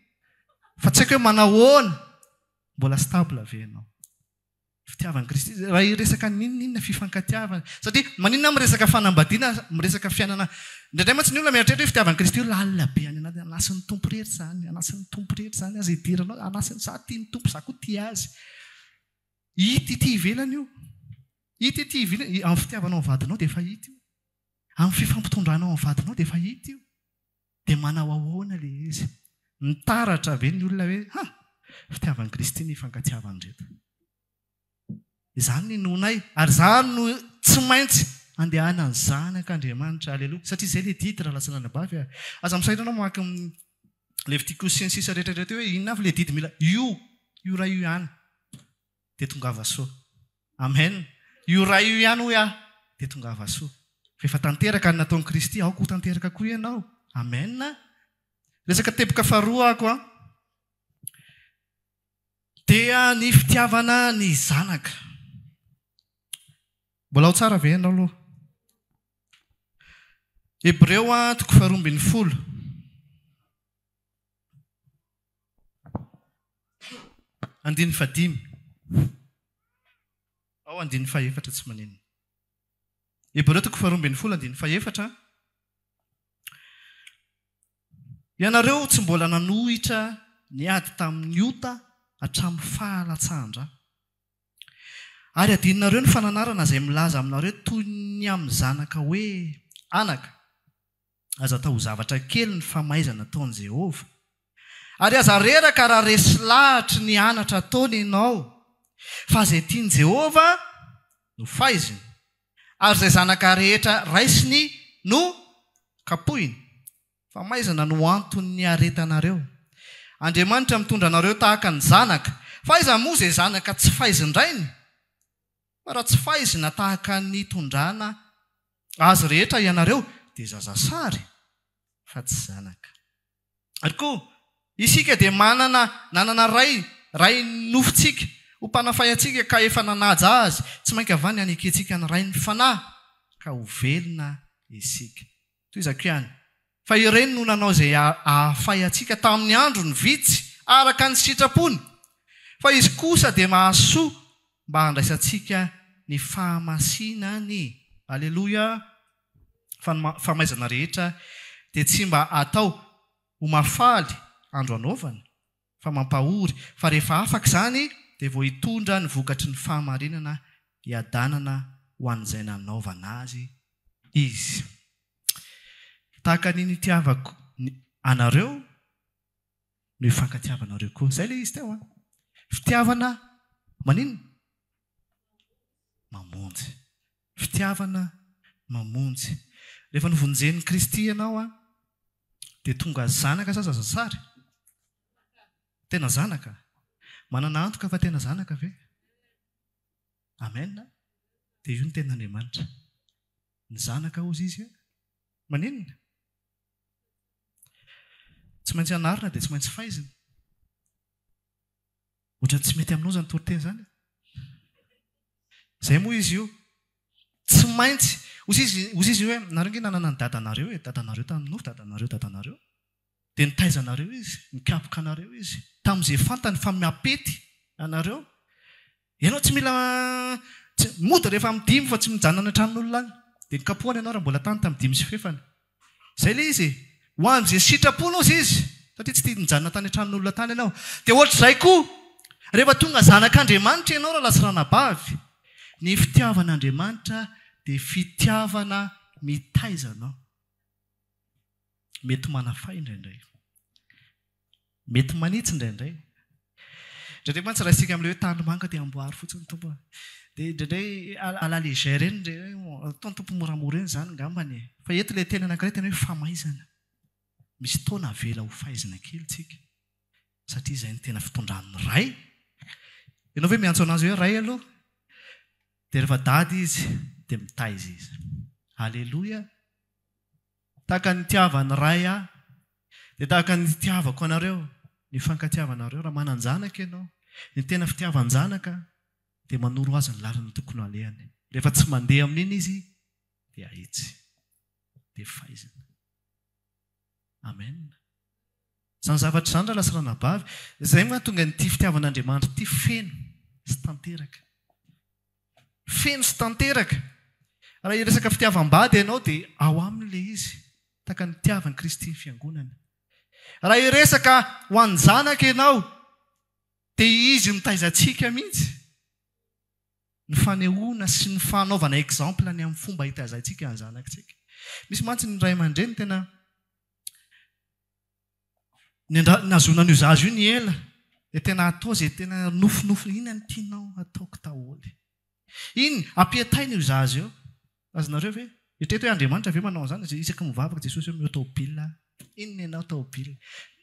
S1: Fa tsy haiko hoe manahoana. Mbola stable ve ianao? Fitiavan'i Kristy, raha hiresaka n'inon'inona fifankatiavana, satria maninona aho miresaka fanambadiana, miresaka fiainana, indraindray mantsy ny olona mieritreritra hoe fitiavan'i Kristy io lalina be any anaty, anasin'ny Tompo irery izany, anasin'ny Tompo irery izany, aza idiranao, anasin'ny, za tia ny Tompo, za koa tia Azy. Hita ety ivelany io, hita ety ivelany, amin'ny fitiavanao ny vadinao dia efa hita io, amin'ny fifampitondranao amin'ny vadinao dia efa hita io. Dia manao ahoana ilay izy? Mitaratra ve ny olona hoe, Ha! Fitiavan'i Kristy ny ifankatiavan'ireto. Izany no inoanay, ary izany no tsy maintsy andehanan'ny zanak'Andriamanitra. Aleloia! Satria izay ilay didy, rahalahy sy ranabavy a! Aza misaina ianao mamaky ny Levitikosy sy ny sisa rehetra rehetra hoe inona avy ilay didy mila. Io! Io iray io ihany. Dia tongava soa. Amen! Io Ray io ihany hoy aho dia tongava soa. Fa efa tanteraka ny nataon'i Kristy, aoka ho tanteraka koa ianao. Amen! Resaka teboka faharoa ako an. Dia ny fitiavana ny zanaka. Mbola ao tsara ve ianao aloha? Hebreo toko faharoa ambin'ny folo. Andininy fahadimy. Ao andininy fahefatra tsy maninona. Hebreo toko faharoa ambin'ny folo andininy fahefatra. Ianareo tsy mbola nanohitra niady tamin'ny ota hatramin'ny fahalatsahan-dra. Ary adinonareo ny fananarana izay milaza aminareo toy ny amin'ny zanaka hoe, Anaka, aza atao ho zavatra kely ny famaizana ataon'i Jehovah, ary aza reraka raha resy lahatry ny anatra ataony ianao, fa izay tian'i Jehovah no faiziny, ary izay zanaka rehetra raisiny no kapohiny. Famaizana no anton'ny niaretanareo. Andriamanitra mitondra anareo tahaka ny zanaka. Fa aiza moa izay zanaka tsy faizin-drainy? Fa raha tsy faizina tahaka ny nitondrana azy rehetra ianareo, dia zazasary, fa tsy zanaka. Ary koa, isika dia manana, nanana ray, rain'ny nofontsika, ho mpanafay antsika, ka efa nanaja azy, tsy mainka va ny hanekentsika ny Rain'ny fanahy, ka ho velona isika. Tohizako ihany, fa ireny no nanao izay hahafay antsika tamin'ny androny vitsy araka ny sitrapony, fa Izy kosa dia mahasoa mba handraisantsika ny fahamasinany. Aleloia! Fa ny famaizana rehetra dia tsy mba atao ho mahafaly andro anaovana, fa mampahory, fa rehefa afaka izany dia vao hitondra ny vokatry ny fahamarinana hiadanana ho an'izay nanaovana azy izy. Tahaka ny nitiavako anareo no hifankatiavanareo koa. Izay ilay izy teo an! Fitiavana maninona? Mamonjy. Fitiavana mamonjy. Rehefa novonjen'i Kristy ianao an, dia tonga zanaka sa zazasary? Tena zanaka? Manana antoka fa tena zanaka ve? Amen. Dia io ny tenin'Andriamanitra. Ny zanaka hozy izy maninona? Tsy maintsy anarina dia tsy maintsy faizina. Ohatran'ny tsy mety aminao izany toriteny izany. Izay moa izy io. Tsy maintsy. Hozy izy, hozy izy hoe, nareo nge nanana ny dadanareo e, dadanareo tamin'ny nofo, dadanareo, dadanareo. Dia nitaiza anareo izy, nikapoka anareo izy, tamin'izay fantany fa miapety anareo. Ianao tsy mila, tsy, mody rehefa amin'ny dimy fa tsy mijanona any an-tranon'olona any. Dia nikapohany ianao raha mbola tany tamin'ny dimy sy fefany. Izay ilay izy e. Ho an'izay sitrapony hozy izy, satria tsy tia nijanona tany an-tranon'olona tany ianao. Dia ohatr'izay koa, rehefa tonga zanak'Andriamanitra ianao rahalahy sy ranabavy, ny fitiavan'Andriamanitra dia fitiavana mitaiza anao. Mety manafay indraindray. Mety manitsy indraindray. Indraindray mantsy raisika amin'ilay hoe tany manga dia amboary fotsiny Tompo a. Dia indraindray à la légère eny indraindray hoe ataon'ny Tompo moramora eny izany angambany e. Fa eto ilay teny anankiray tena hoe famaizana. Misy taona avela ho faizina kely tsika. Satria izay no tena fitondran'ny Ray. Ianao ve miantso an'azy hoe Ray aloha? Dia rehefa dada izy dia mitaiza izy. Aleloia. Tahaka ny nitiavan'ny Ray ahy, dia tahaka ny nitiavako anareo, ny fankatiavanareo. Raha manan-janaka ianao, ny tena fitiavan-janaka dia manoro azy ny lalana tokony halehany. Rehefa tsy mandeha amin'iny izy, dia ahitsy, dia faizina. Amen. Izany zavatra izany rahalahy sy ranabavy, izay mahatonga an'ity fitiavan'Andriamanitra ity feno sy tanteraka. Feno sy tanteraka. Raha hiresaka fitiavam-bady ianao dia ao aminy ilay izy, tahaka ny nitiavan'i Kristy ny fiangonana. Raha hiresaka ho an'ny zanaka ianao dia izy mitaiza antsika mihitsy. Ny fanehoana sy ny fanaovana exemple ny amin'ny fomba hitaizantsika ny zanakitsika. Misy mantsy ny ray aman-dreny tena Nahazoana an'io zaza io ny ela dia tena atao izay tena nofinofy inona no tianao hataoko daholo. Iny ampiataina io zaza io. Azonareo ve? Eritrereto hoe Andriamanitra ve manao an'izany? Isaky ny mivavaka Jesosy hoe omeo tôbila aho. Inona ianao tôbila?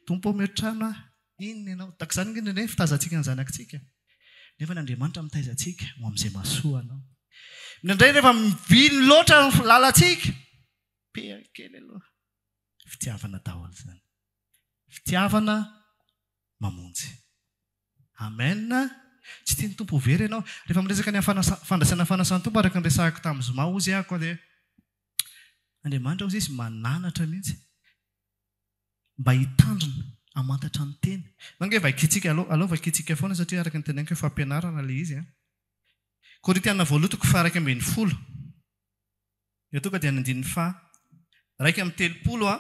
S1: Tompo omeo trano aho. Inona ianao? Tahaka izany ange indraindray ny fitazantsika ny zanakitsika. Nefa ny Andriamanitra mitaiza antsika ho amin'izay mahasoa anao. Indraindray rehefa mivily loatra ny lalantsika, pehany kely aloha. Fitiavana daholo izany. Fitiavana mamonjy. Amen. Tsy tian'ny Tompo ho very ianao. Rehefa miresaka ny fandraisana fanasan'ny Tompo araka ny resahako tamin'ny zoma hozy aho koa dia Andriamanitra hozy izy mananatra mihitsy mba hitandrina hamantatra ny teny. Ange vakintsika aleo aleo vakintsika foana satria araka ny teneniko hoe fampianarana ilay izy an. Korintiana voalohany toko faha 11. Eo tonga dia ny andininy faha 31 a.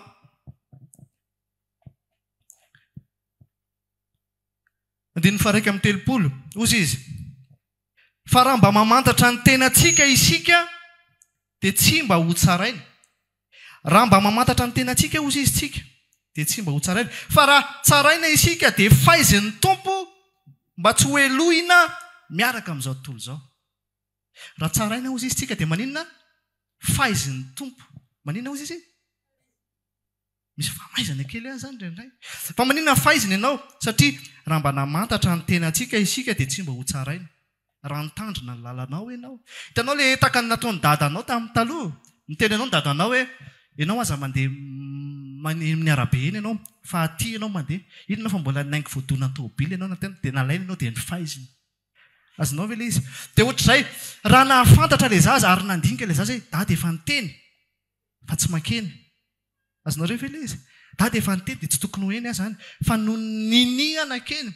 S1: Andininy faha 31, hozy izy, Fa raha mba mamantatra ny tenantsika isika, dia tsy mba hotsaraina. Raha mba mamantatra ny tenantsika, hozy izy, tsika, dia tsy mba hotsaraina. Fa raha tsaraina isika, dia faizin'ny Tompo mba tsy hohelohina miaraka amin'izao tontolo izao. Raha tsaraina, hozy izy, tsika, dia maninona? Faizin'ny Tompo. Maninona, hozy izy? Misy famaizana kely ihany izany indraindray. Fa maninona faizina ianao? Satria raha mba namantatra ny tenantsika isika dia tsy mba ho tsaraina. Raha nitandrina ny lalanao ianao. Hitanao ilay tahaka ny nataon'i dadanao tamin'ny taloha? Niteny anao ny dadanao hoe, ianao aza mandeha amin'ny arabe eny ianao fa aty ianao mandeha. Inona fa mbola naingo voadonan'ny tômôbila ianao na tena dia nalainy ianao dia nofaiziny. Azonao ve ilay izy? Dia ohatr'izay, raha nahafantatra ilay zaza ary nandinika ilay zaza hoe dada efa niteny fa tsy mankeny. Azonareo ve ilay izy? Dada efa niteny dia tsy tokony ho eny aho izany fa nony ninia nankeny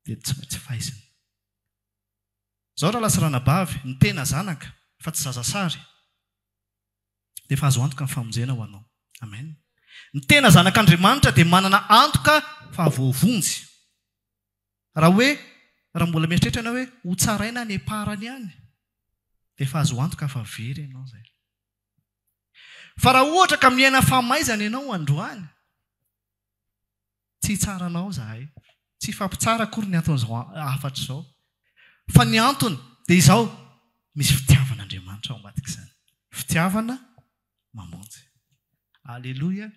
S1: dia tsy maintsy faizina. Izao rahalahy sy ranabavy, ny tena zanaka fa tsy zaza sary dia efa azo antoka ny famonjena ho anao. Amen. Ny tena zanak'Andriamanitra dia manana antoka fa voavonjy. Raha hoe, raha mbola mieritreritra ianao hoe ho tsaraina any am-parany any dia efa azo antoka fa very ianao izay. Fa raha ohatra ka miaina famaizana ianao androany, tsy hitsara anao izahay. Tsy hifampitsara akory ny anton'izao hafatra izao. Fa ny antony dia izao, misy fitiavan'Andriamanitra ao ambadik'izany. Fitiavana mamonjy. Aleloia.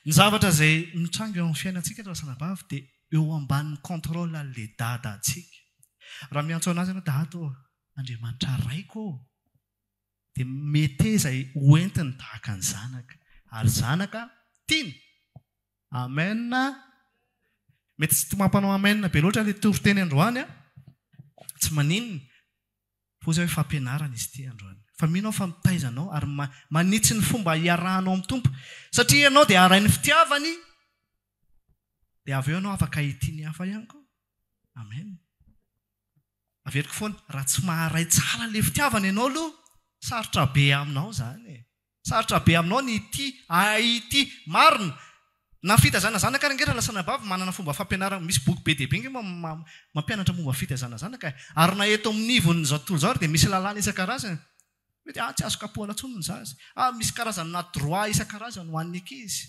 S1: Ny zavatra izay mitranga eo amin'ny fiainantsika ry rasanabavy dia eo ambanin'ny contrôle an'ilay dada antsika. Raha miantso an'azy ianao, dada ô, Andriamanitra Raiko ô, dia meteza ho entiny tahaka ny zanaka, ary zanaka tiany. Amen. Mety tsy mampanao amen be loatra ilay toriteny androany an. Tsy maninona. Fa hoy hoe fampianarana izy ity androany. Fa mino aho fa mitaiza anao ary manitsy ny fomba hiarahanao amin'ny Tompo. Satria ianao dia harain'ny fitiavany, dia avy eo ianao afaka hitia ny hafa ihany koa. Amen. Averiko foana, raha tsy maharay tsara ilay fitiavana ianao aloha, sarotra be aminao izany e. Sarotra be aminao ny hitia, hahay hitia. Marina! Na fitaizana zanaka ary ange raha lasa anabavy manana fomba fampianarana, misy boky be dia be ange mampianatra momba fitaizana zanaka e. Ary na eto amin'ny ivon'izao tontolo izao ary dia misy lalàna isan-karazany. Mety ah tsy azo kapohana intsony ny zaza. Ah misy karazana droit isan-karazany ho an'ny ankizy.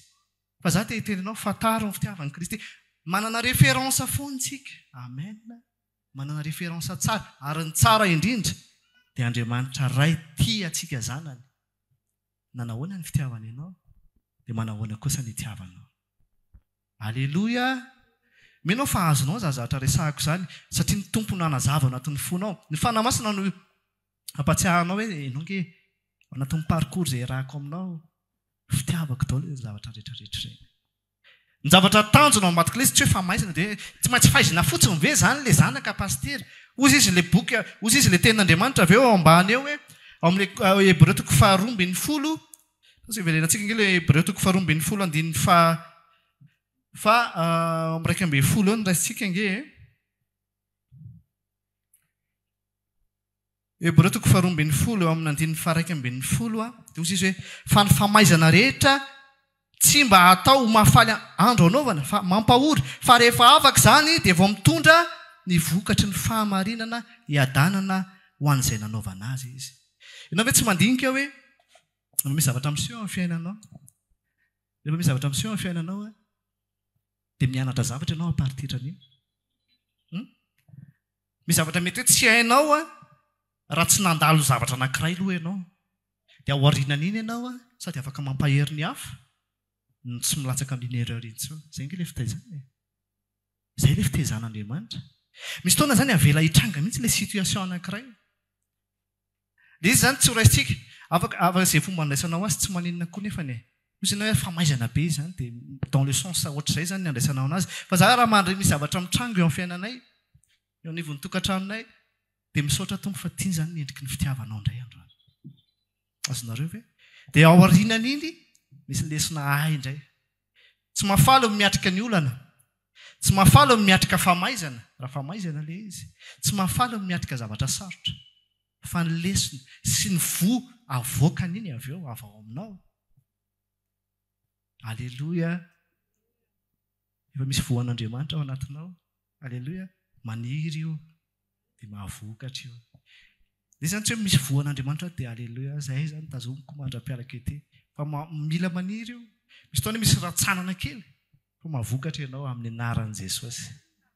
S1: Fa za te hiteny anao, fantaro ny fitiavan'i Kristy. Manana référence foana isika. Amen. Manana référence tsara, ary ny tsara indrindra dia Andriamanitra Ray tia antsika zanany. Nanahoana ny fitiavany anao, dia manahoana kosa ny itiavanao. Aleloia! Mino aho fa azonao izany zavatra resahako izany, satria ny Tompo no hanazava ao anatin'ny fonao. Ny Fanahy Masina no hampatsiahy anao hoe, ianao ange, ao anatin'ny parcours izay iarahako aminao, fitiavako daholo ireny zavatra rehetra rehetra ireny. Ny zavatra tanjona ao ambadik'ilay izy tsy hoe famaizana dia hoe tsy maintsy faizina fotsiny ve izany ilay zanaka pasitera? Hozy izy ilay boky, hozy izy ilay tenin'Andriamanitra avy eo ao ambany eo hoe ao amin'ilay Hebreo toko faharoa ambin'ny folo, sao hiverenantsika ange ilay Hebreo toko faharoa ambin'ny folo andininy faha faha 11 eo no raisintsika ange e. Hebreo toko faharoa ambin'ny folo, eo amin'ny andininy faha-11, dia hoy izy hoe, Fa ny famaizana rehetra tsy mba atao ho mahafaly andro anaovana, fa mampahory, fa rehefa afaka izany dia vao mitondra ny vokatry ny fahamarinana hiadanana ho an'izay nanaovana azy izy. Ianao ve tsy mandinika hoe, rehefa misy zavatra miseho amin'ny fiainanao, rehefa misy zavatra miseho amin'ny fiainanao, dia mianatra zavatra ianao à partir an'iny? Hum? Misy zavatra mety hoe tsy hainao raha tsy nandalo zavatra anankiray aloha ianao. Dia ao aorianan'iny ianao sady afaka mampahery ny hafa no tsy milatsaka amin'iny erreur iny intsony. Izay ange ilay fitaizana e. Izay ilay fitaizan'Andriamanitra. Misy fotoana izany avela hitranga mihitsy ilay situation anankiray. Ilay izy izany tsy ho raisintsika. Afaka, afaka izay fomba andraisanao azy tsy maninona koa nefany e. Hoy ianao hoe famaizana be izany dia dans le sens ohatr'izay izany ny andraisanao anazy. Fa za raha mandre misy zavatra mitranga eo amin'ny fiainanay, eo anivon'ny tokantranonay, dia misaotra Tompo fa ity izany ny endriky ny fitiavanao indray androany. Azonareo ve? Dia ao aorianan'iny misy lesona ahy indray. Tsy mahafaly ny miatrika ny olana. Tsy mahafaly ny miatrika famaizana, raha famaizana ilay izy. Tsy mahafaly ny miatrika zavatra sarotra. Fa ny lesona sy ny voa avoakany iny avy eo, avy ao aminao. Aleloia! Efa misy voan'Andriamanitra ao anatinao. Aleloia! Maniry io, dia mahavokatra io. Izay izany tsy hoe misy voan'Andriamanitra ao dia aleloia, izay izany tazomiko mandra-pialako ety. Fa mila maniry io. Misy fotoana misy rantsanana kely, fa mahavokatra ianao amin'ny anaran'i Jesosy.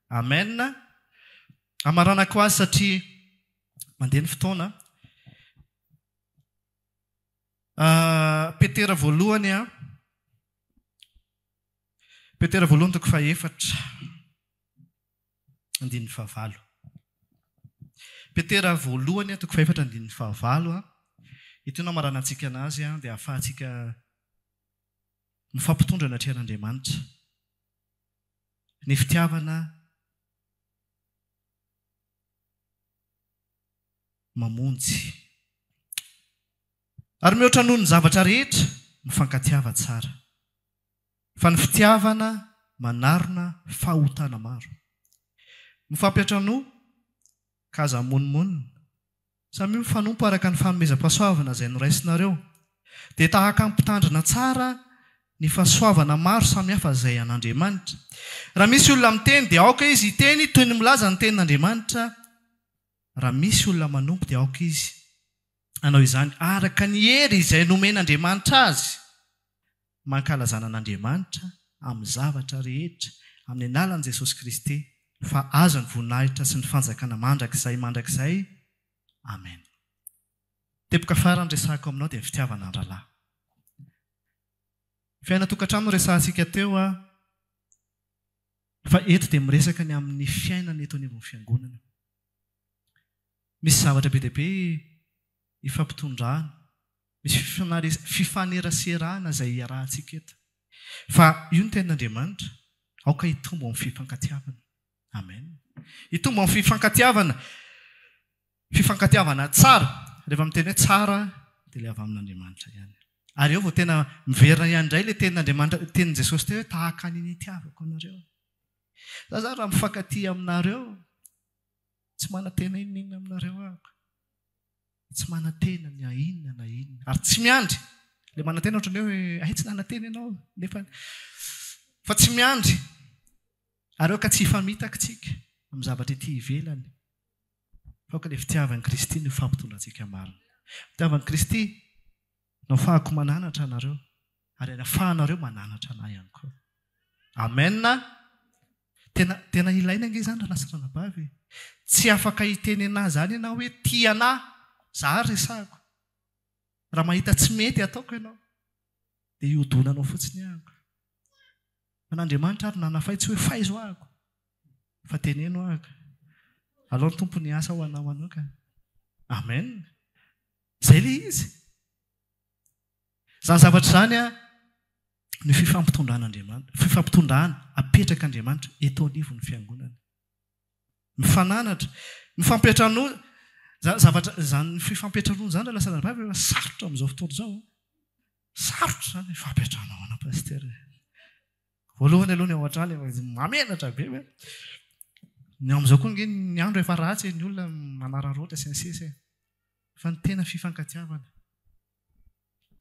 S1: Amen! Hamaranako azy satria mandeha ny fotoana. Petera voalohany a. Petera voalohany toko fahefatra andininy fahavalo. Petera voalohany toko fahefatra andininy fahavalo a. Ito no hamaranantsika anazy a, dia ahafahantsika mifampitondra anatrehan'Andriamanitra. Ny fitiavana mamonjy. Ary mihoatra noho ny zavatra rehetra, mifankatiava tsara. Fa ny fitiavana manarona fahotana maro. Mifampiantranoa, ka aza mimonomonona. Samia mifanompo araka ny fanomezam-pahasoavana izay noraisinareo. Dia tahaka ny mpitandrina tsara ny fahasoavana maro samihafa izay an'Andriamanitra. Raha misy olona miteny, dia aoka izy hiteny toy ny milaza ny tenin'Andriamanitra. Raha misy olona manompo dia aoka izy hanao izany araka ny hery izay nomen'Andriamanitra azy. Mankalazana an'Andriamanitra amin'ny zavatra rehetra amin'ny alalan'i Jesosy Kristy fa Azy ny voninahitra sy ny fanjakana mandrakizay mandrakizay. Amen. Teboka farany resahako aminao dia ny fitiavana ny rahalahy. Fiainan-tokantrano no resahantsika teo fa eto dia miresaka ny amin'ny fiainana eto anivon'ny fiangonana. Misy zavatra be dia be ifampitondrana, misy fifaneraserana izay iarahantsika eto. Fa io ny tenin'Andriamanitra, aoka hitombo amin'ny fifankatiavana. Amen. Hitombo amin'ny fifankatiavana, fifankatiavana tsara. Rehefa miteny hoe tsara dia ilay avy amin'Andriamanitra ihany. Ary eo vao tena miverina ihany indray ilay tenin'Andriamanitra, tenin'i Jesosy teo hoe tahaka ny nitiavako anareo. Za zany raha mifankatia aminareo, tsy manantena inona inona aminareo aho. Tsy manantena ny inona na inona. Ary tsy miandry. Ilay manantena ohatran'ny hoe hay tsy nanantena ianao nefa fa tsy miandry. Ary aoka tsy hifamitaka isika amin'ny zavatra ety ivelany. Fa aoka ilay fitiavan'i Kristy no hifampitondra antsika marina. Fitiavan'i Kristy no afahako mananatra anareo, ary afahanareo mananatra anah ihany koa. Amen! Tena, tena ilaina ange izany rahalahy sy ranabavy e! Tsy afaka hiteny anah izany ianao hoe tia anah, za ary resahako. Raha mahita tsy mety ataoko ianao, dia hiodonanao fotsiny ahako. Fa n'Andriamanitra ary nanafay tsy hoe faizo ahako. Fa teneno ahako. Alao ny Tompo niasa ho anao manokana. Amen. Izay ilay izy. Izany zavatra izany an, ny fifampitondran'Andriamanitra, fifampitondrana apetrak'Andriamanitra eto anivon'ny fiangonana. Mifananatra, mifampiantranoa, izany zavatra, izany fifampiantranoana izany raha lasa anabavy efa sarotra amin'izao fotoana izao. Sarotra izany hifampiantranoana pasitera e. Voalohany aloha ny ao an-trano efa mamenatra be hoe. Ny amin'izao koa ange ny andro efa ratsy e, ny olona manararaotra sy ny sisa e. Fa ny tena fifankatiavana,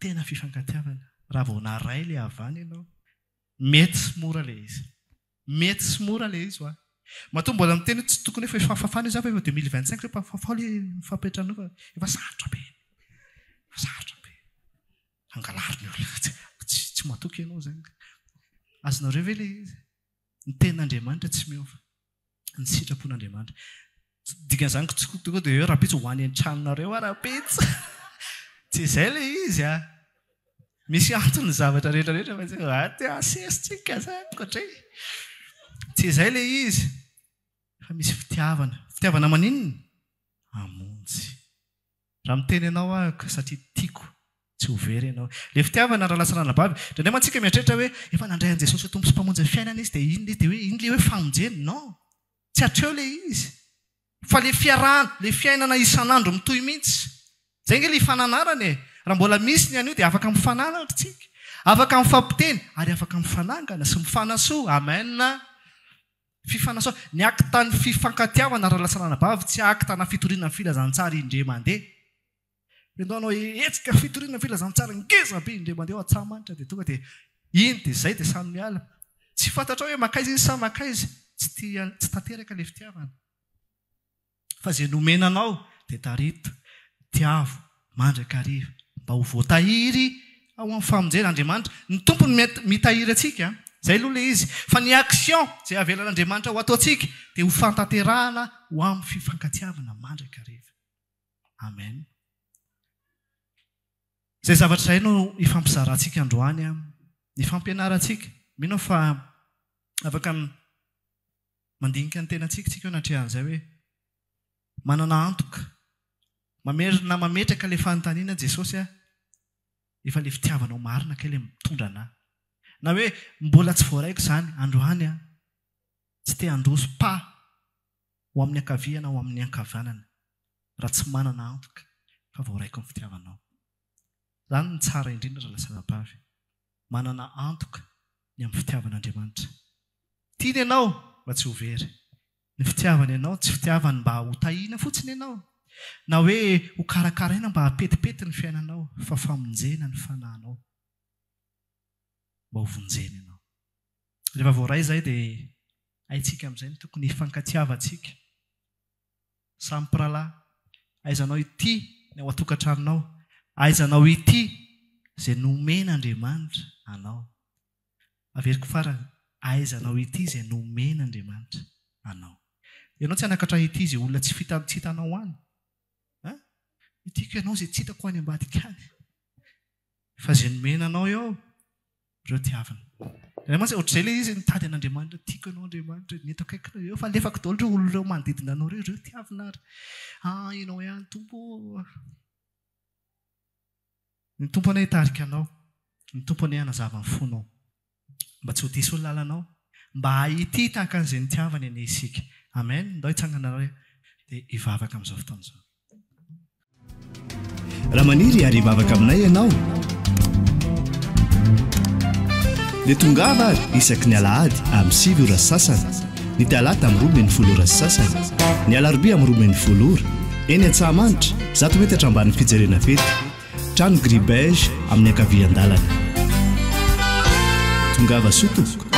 S1: tena fifankatiavana, raha vao naray ilay havana ianao, mety sy mora ilay izy. Mety sy mora ilay izy hoa. Matoa mbola miteny hoe tsy tokony hoe efa fafana io za fa efa 2025 hoe fafao ilay mifampiantrano fa efa sarotra be. Efa sarotra be. Angalaro ny olona. Tsy, tsy matoky ianao izany. Azonareo ve ilay izy? Ny tenin'Andriamanitra tsy miova. Ny sitrapon'Andriamanitra. Dikan'izany tsy tonga dia hoe rahampitso ho any an-tranonareo aho rahampitso. Tsy izay ilay izy a. Misy antony ny zavatra rehetra rehetra fa tsy hoe ah, te hasesintsika izany koa Tsy izay ilay izy. Fa misy fitiavana. Fitiavana maninona? Hamonjy. Raha miteny anao aho ka satria tiako tsy ho very ianao. Ilay fitiavana rahalahy sy ranabavy, indraindray mantsy isika mieritreritra hoe efa nandray an'i Jesosy ho Tompo sy Mpamonjy ny fiainana izy dia inona izy dia hoe inona ilay hoe famonjena. Non! Tsy hatreo ilay izy. Fa ilay fiarahana, ilay fiainana isan'andro mitohy mihitsy. Izay ange ilay ifananarana e! Raha mbola misy ny an'io dia afaka mifananatra isika, afaka mifampiteny ary afaka mifanangana sy mifanasoa. Amen! Fifanasoa, ny aktan'ny fifankatiavana rahalahy sy ranabavy tsy aktana fitoriana ny filazantsara indray mandeha. Ianao hanao hetsika fitoriana ny filazantsara ngeza be indray mandeha ao Antsahamanitra dia tonga dia iny dia izay dia samy miala. Tsy fantatrao hoe mankaiza izy sa mankaiza. Tsy tia, tsy tanteraka ilay fitiavana. Fa izay nomena anao dia tarito, tiavo mandrakariva mba ho voatahiry ao amin'ny famonjena. Andriamanitra, ny Tompo no mitahiry antsika, izay aloha ilay izy. Fa ny action izay avelan'Andriamanitra ho ataontsika dia ho fantanterahana ho amin'ny fifankatiavana mandrakariva. Amen. Izay zavatra izay no ifampizarantsika androany, ny fampianarantsika. Mino aho fa afaka Mandinika ny tenantsika isika eo anatrehan'izay hoe manana antoka, mamerina mametraka ilay fanontaniana Jesosy a, efa ilay fitiavanao marina kay ilay mitondra anà. Na hoe mbola tsy voaraiko izany androany aho, tsy te handroso pas ho amin'ny ankavia na ho amin'ny ankavanana raha tsy manana antoka fa voaraiko ny fitiavanao. Izany no tsara indrindra raha lasa anabavy. Manana antoka ny amin'ny fitiavan'Andriamanitra. Tiany ianao mba tsy ho very. Ny fitiavany anao tsy fitiavany mba ho tahiana fotsiny ianao, na hoe ho karakaraina mba hapetipety ny fiainanao, fa famonjena ny fanahinao mba ho vonjena ianao. Rehefa voaray izay dia haintsika amin'izay ny tokony hifankatiavantsika samy mpirahalahy. Aizanao ity ny ao an-tokantranonao, aizanao ity izay nomen'Andriamanitra anao. Averiko farany, aiza anao ity izay nomen' Andriamanitra anao. Ianao tsy hanakatra ity izay olona tsy fita tsy hitanao any. An? Itiako ianao izay tsy hitako any ambadika any. Fa izay nomena anao eo, ireo tiavina. Ilay mantsy ohatr'izay ilay izy nitady an'Andriamanitra, tiako ianao Andriamanitra, ny eto akaikinao eo, fa alefako daholo ireo olona ireo manodidina anao ireo, ireo tiavina ary. Ah, ianao ihany Tompo ô. Ny Tompo anie hitarika anao, ny Tompo anie hanazava ny fonao, mba tsy ho diso ny lalanao, mba hahitia tahaka an'izay nitiavany anie isika. Amen. Ndao hitsangana ary dia hivavaka amin'izao fotoana izao.
S2: Raha maniry ary hivavaka aminay ianao, dia tongava ary isaky ny alahady amin'ny 9 ora sy sasany, ny talata amin'ny 12 ora sy sasany, ny alarobia amin'ny 12 ora, eny Antsahamanitra, 100 metatra ambanin'ny fijerena fety. Trano gris beige amin'ny ankavian-dalana. Tongava soa tompoko.